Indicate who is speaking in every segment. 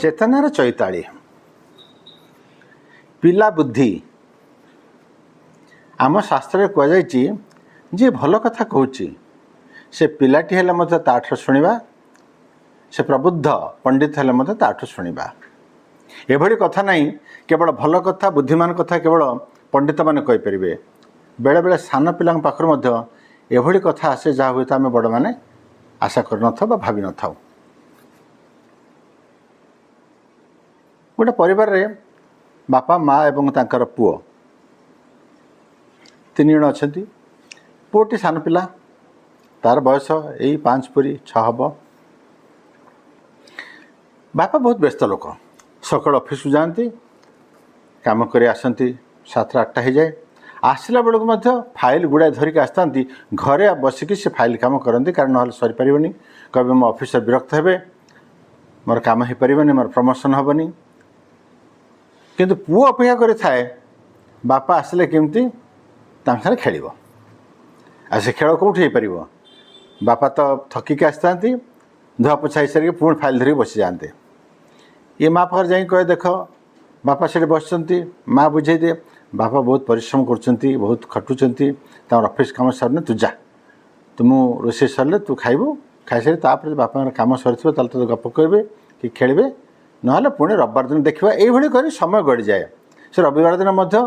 Speaker 1: ଚେତନାର ଚୈତାଳି, ପିଲା ବୁଦ୍ଧି। ଆମ ଶାସ୍ତ୍ରରେ କୁହାଯାଇଛି, ଯିଏ ଭଲ କଥା କହୁଛି ସେ ପିଲାଟି ହେଲେ ମଧ୍ୟ ତାଠାରୁ ଶୁଣିବା, ସେ ପ୍ରବୁଦ୍ଧ ପଣ୍ଡିତ ହେଲେ ମଧ୍ୟ ତାଠୁ ଶୁଣିବା। ଏଭଳି କଥା ନାହିଁ କେବଳ ଭଲ କଥା, ବୁଦ୍ଧିମାନ କଥା କେବଳ ପଣ୍ଡିତମାନେ କହିପାରିବେ। ବେଳେବେଳେ ସାନ ପିଲାଙ୍କ ପାଖରୁ ମଧ୍ୟ ଏଭଳି କଥା ଆସେ ଯାହା ହୁଏତ ଆମେ ବଡ଼ମାନେ ଆଶା କରିନଥାଉ ବା ଭାବିନଥାଉ। ଗୋଟେ ପରିବାରରେ ବାପା, ମା ଏବଂ ତାଙ୍କର ପୁଅ ତିନି ଜଣ ଅଛନ୍ତି। ପୁଅଟି ସାନ ପିଲା, ତାର ବୟସ ଏଇ 5 ପୁରି 6 ହେବ। ବାପା ବହୁତ ବ୍ୟସ୍ତ ଲୋକ, ସକାଳୁ ଅଫିସକୁ ଯାଆନ୍ତି, କାମ କରି ଆସନ୍ତି 7ଟା 8ଟା ହେଇଯାଏ। ଆସିଲା ବେଳକୁ ମଧ୍ୟ ଫାଇଲ୍ ଗୁଡ଼ାଏ ଧରିକି ଆସିଥାନ୍ତି। ଘରେ ବସିକି ସେ ଫାଇଲ୍ କାମ କରନ୍ତି, କାରଣ ନହେଲେ ସରିପାରିବନି। କହିବେ ମୋ ଅଫିସର ବିରକ୍ତ ହେବେ, ମୋର କାମ ହେଇପାରିବନି, ମୋର ପ୍ରମୋସନ୍ ହେବନି। କିନ୍ତୁ ପୁଅ ଅପେକ୍ଷା କରିଥାଏ ବାପା ଆସିଲେ କେମିତି ତାଙ୍କ ସାଙ୍ଗରେ ଖେଳିବ। ଆଉ ସେ ଖେଳ କେଉଁଠି ହେଇପାରିବ? ବାପା ତ ଥକିକି ଆସିଥାନ୍ତି, ଧୁଆ ପୋଛା ହେଇସାରିକି ପୁଣି ଫାଇଲ୍ ଧରିକି ବସିଯାଆନ୍ତି। ଇଏ ମା ପାଖରେ ଯାଇକି କହେ, ଦେଖ ବାପା ସେଠି ବସିଛନ୍ତି। ମା ବୁଝେଇ ଦିଏ, ବାପା ବହୁତ ପରିଶ୍ରମ କରୁଛନ୍ତି, ବହୁତ ଖଟୁଛନ୍ତି, ତାଙ୍କର ଅଫିସ୍ କାମ ସରିନି, ତୁ ଯା, ତୁ ମୁଁ ରୋଷେଇ ସରିଲେ ତୁ ଖାଇବୁ, ଖାଇସାରି ତାପରେ ବାପାଙ୍କର କାମ ସରିଥିବ ତାହେଲେ ତୋତେ ଗପ କହିବେ କି ଖେଳିବେ, ନହେଲେ ପୁଣି ରବିବାର ଦିନ ଦେଖିବା। ଏଇଭଳି କରି ସମୟ ଗଡ଼ିଯାଏ। ସେ ରବିବାର ଦିନ ମଧ୍ୟ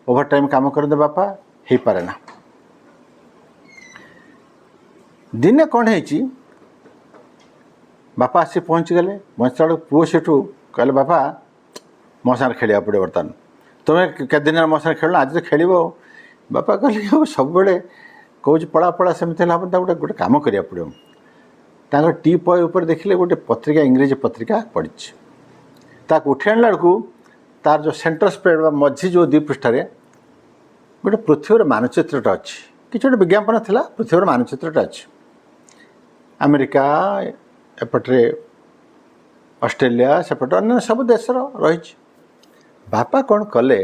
Speaker 1: ଓଭର ଟାଇମ୍ କାମ କରନ୍ତି ବାପା, ହେଇପାରେ ନା। ଦିନେ କ'ଣ ହେଇଛି, ବାପା ଆସି ପହଞ୍ଚିଗଲେ। ପହଞ୍ଚିଲା ବେଳକୁ ପୁଅ ସେଠୁ କହିଲେ, ବାପା ମୋ ସାଙ୍ଗରେ ଖେଳିବାକୁ ପଡ଼ିବ ବର୍ତ୍ତମାନ, ତୁମେ କେତେ ଦିନ ମୋ ସାଙ୍ଗରେ ଖେଳିଲ, ଆଜି ତ ଖେଳିବ। ବାପା କହିଲେ, ଆଉ ସବୁବେଳେ କହୁଛି ପଳା ପଳା, ସେମିତି ହେଲେ ହେବନି, ତାକୁ ଗୋଟେ କାମ କରିବାକୁ ପଡ଼ିବ। ତାଙ୍କର ଟି ପୟ ଉପରେ ଦେଖିଲେ ଗୋଟେ ପତ୍ରିକା, ଇଂରେଜୀ ପତ୍ରିକା ପଡ଼ିଛି। ତାକୁ ଉଠେଇ ଆଣିଲା ବେଳକୁ ତାର ଯେଉଁ ସେଣ୍ଟର ସ୍ପ୍ରେଡ୍ ବା ମଝି ଯେଉଁ 2 ପୃଷ୍ଠାରେ ଗୋଟେ ପୃଥିବୀର ମାନଚିତ୍ରଟା ଅଛି। କିଛି ଗୋଟେ ବିଜ୍ଞାପନ ଥିଲା, ପୃଥିବୀର ମାନଚିତ୍ରଟା ଅଛି। ଆମେରିକା ଏପଟରେ, ଅଷ୍ଟ୍ରେଲିଆ ସେପଟେ, ଅନ୍ୟ ସବୁ ଦେଶର ରହିଛି। ବାପା କ'ଣ କଲେ,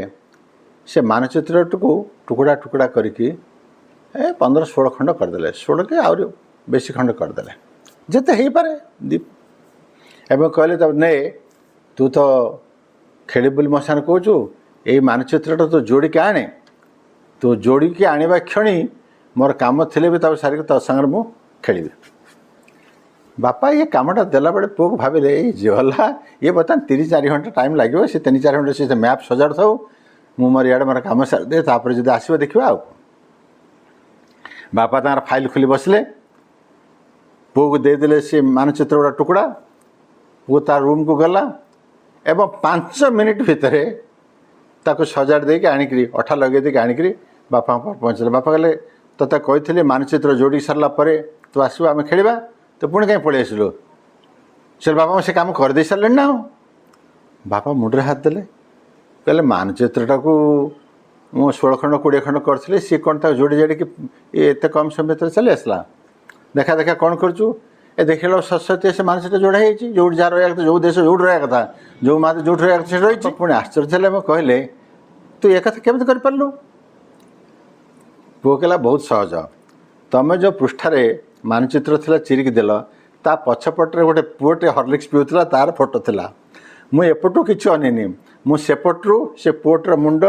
Speaker 1: ସେ ମାନଚିତ୍ରଟିକୁ ଟୁକୁଡ଼ା ଟୁକୁଡ଼ା କରିକି 15-16 ଖଣ୍ଡ କରିଦେଲେ, 16 କି ଆହୁରି ବେଶୀ ଖଣ୍ଡ କରିଦେଲେ, ଯେତେ ହେଇପାରେ। ଏବଂ କହିଲେ, ତାକୁ ନେ, ତୁ ତ ଖେଳିବୁ ବୋଲି ମୋ ସାଙ୍ଗରେ କହୁଛୁ, ଏଇ ମାନଚିତ୍ରଟା ତୁ ଯୋଡ଼ିକି ଆଣେ, ତୁ ଯୋଡ଼ିକି ଆଣିବା କ୍ଷଣି ମୋର କାମ ଥିଲେ ବି ତାକୁ ସାରିକି ତୋ ସାଙ୍ଗରେ ମୁଁ ଖେଳିବି। ବାପା ଇଏ କାମଟା ଦେଲାବେଳେ ପୁଅକୁ ଭାବିଲେ, ଏଇ ଗଲା ଇଏ ବର୍ତ୍ତମାନ 3-4 ଘଣ୍ଟା ଟାଇମ୍ ଲାଗିବ, ସେ 3-4 ଘଣ୍ଟା ସେ ମ୍ୟାପ୍ ସଜାଡ଼ୁଥାଉ, ମୁଁ ମୋର ଇଆଡ଼େ ମୋର କାମ ସାରିଦିଏ, ତାପରେ ଯଦି ଆସିବ ଦେଖିବା। ଆଉ ବାପା ତାଙ୍କର ଫାଇଲ୍ ଖୋଲି ବସିଲେ, ପୁଅକୁ ଦେଇଦେଲେ ସେ ମାନଚିତ୍ର ଗୁଡ଼ା ଟୁକୁଡ଼ା। ପୁଅ ତା ରୁମ୍କୁ ଗଲା ଏବଂ 5 ମିନିଟ୍ ଭିତରେ ତାକୁ ସଜାଡ଼ି ଦେଇକି ଆଣିକିରି ଅଠା ଲଗେଇ ଦେଇକି ଆଣିକିରି ବାପାଙ୍କ ପାଖରେ ପହଞ୍ଚିଲେ। ବାପା କହିଲେ, ତୋତେ କହିଥିଲି ମାନଚିତ୍ର ଯୋଡ଼ି ସାରିଲା ପରେ ତୁ ଆସିବୁ, ଆମେ ଖେଳିବା, ତୁ ପୁଣି କାହିଁ ପଳେଇ ଆସିଲୁ? ସେ ବାପା ମୁଁ ସେ କାମ କରିଦେଇ ସାରିଲେଣି ନା। ଆଉ ବାପା ମୁଣ୍ଡରେ ହାତ ଦେଲେ, କହିଲେ ମାନଚିତ୍ରଟାକୁ ମୁଁ 16 ଖଣ୍ଡ 20 ଖଣ୍ଡ କରିଥିଲି, ସିଏ କ'ଣ ତାକୁ ଯୋଡ଼ି ଯୋଡ଼ିକି ଏତେ କମ୍ ସମୟ ଭିତରେ ଚାଲି ଆସିଲା? ଦେଖା ଦେଖା କ'ଣ କରୁଛୁ? ଏ ଦେଖିଲା ସରସ୍ୱତୀ ସେ ମାନଚିତ୍ର ଯୋଡ଼ା ହେଇଛି, ଯେଉଁଠି ଯାହା ରହିବା କଥା, ଯେଉଁ ଦେଶ ଯେଉଁଠି ରହିବା କଥା, ଯେଉଁ ମା ଯେଉଁଠି ରହିବା କଥା ସେଠି ରହିଛି। ପୁଣି ଆଶ୍ଚର୍ଯ୍ୟ ହେଲେ ଏବଂ କହିଲେ, ତୁ ଏ କଥା କେମିତି କରିପାରିଲୁ? ପୁଅ କହିଲା, ବହୁତ ସହଜ, ତମେ ଯେଉଁ ପୃଷ୍ଠାରେ ମାନଚିତ୍ର ଥିଲା ଚିରିକି ଦେଲ, ତା ପଛପଟରେ ଗୋଟେ ପୁଅଟେ ହର୍ଲିକ୍ସ ପିଉଥିଲା, ତାର ଫଟୋ ଥିଲା। ମୁଁ ଏପଟୁ କିଛି ଅନେଇନି, ମୁଁ ସେପଟରୁ ସେ ପୁଅଟିର ମୁଣ୍ଡ,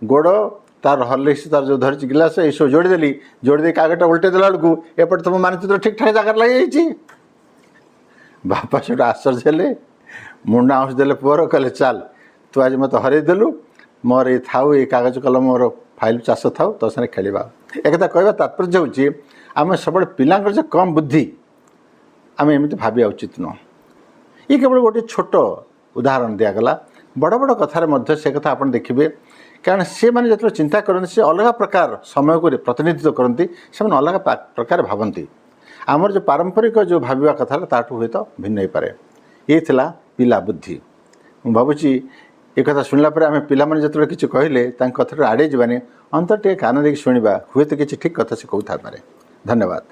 Speaker 1: ଗୋଡ଼, ତାର ହର୍ଲିକ୍ସ, ତାର ଯେଉଁ ଧରିଛି ଗିଲାସ, ଏସବୁ ଯୋଡ଼ିଦେଲି। ଯୋଡ଼ି ଦେଇ କାଗଜଟା ଓଲଟେଇ ଦେଲା ବେଳକୁ ଏପଟେ ତୁମ ମାନଚିତ୍ର ଠିକ୍ ଠାକ୍ ଜାଗାରେ ଲାଗିଯାଇଛି। ବାପା ସେଠୁ ଆଶ୍ଚର୍ଯ୍ୟ ହେଲେ, ମୁଣ୍ଡ ଆଉଁସି ଦେଲେ ପୁଅର, କହିଲେ ଚାଲ ତୁ ଆଜି ମୋତେ ହରେଇ ଦେଲୁ, ମୋର ଏଇ ଥାଉ ଏଇ କାଗଜ କଲମ, ମୋର ଫାଇଲ୍ ଚାଷ ଥାଉ, ତୋ ସାଙ୍ଗରେ ଖେଳିବା। ଏକଥା କହିବା ତାତ୍ପର୍ଯ୍ୟ ହେଉଛି, ଆମେ ସବୁବେଳେ ପିଲାଙ୍କର ଯେ କମ୍ ବୁଦ୍ଧି ଆମେ ଏମିତି ଭାବିବା ଉଚିତ ନୁହଁ। ଇଏ କେବଳ ଗୋଟିଏ ଛୋଟ ଉଦାହରଣ ଦିଆଗଲା। ବଡ଼ ବଡ଼ କଥାରେ ମଧ୍ୟ ସେ କଥା ଆପଣ ଦେଖିବେ, କାରଣ ସେମାନେ ଯେତେବେଳେ ଚିନ୍ତା କରନ୍ତି ସେ ଅଲଗା ପ୍ରକାର ସମୟକୁ ପ୍ରତିନିଧିତ୍ୱ କରନ୍ତି, ସେମାନେ ଅଲଗା ପ୍ରକାର ଭାବନ୍ତି। ଆମର ଯେଉଁ ପାରମ୍ପରିକ ଯେଉଁ ଭାବିବା କଥା ହେଲା ତାଠୁ ହୁଏତ ଭିନ୍ନ ହେଇପାରେ। ଇଏ ଥିଲା ପିଲା ବୁଦ୍ଧି। ମୁଁ ଭାବୁଛି ଏ କଥା ଶୁଣିଲା ପରେ ଆମେ ପିଲାମାନେ ଯେତେବେଳେ କିଛି କହିଲେ ତାଙ୍କ କଥାଠୁ ଆଡ଼େଇ ଯିବାନି, ଅନ୍ତର ଟିକେ କାନ ଦେଇକି ଶୁଣିବା, ହୁଏତ କିଛି ଠିକ୍ କଥା ସେ କହୁଥାଇପାରେ। ଧନ୍ୟବାଦ।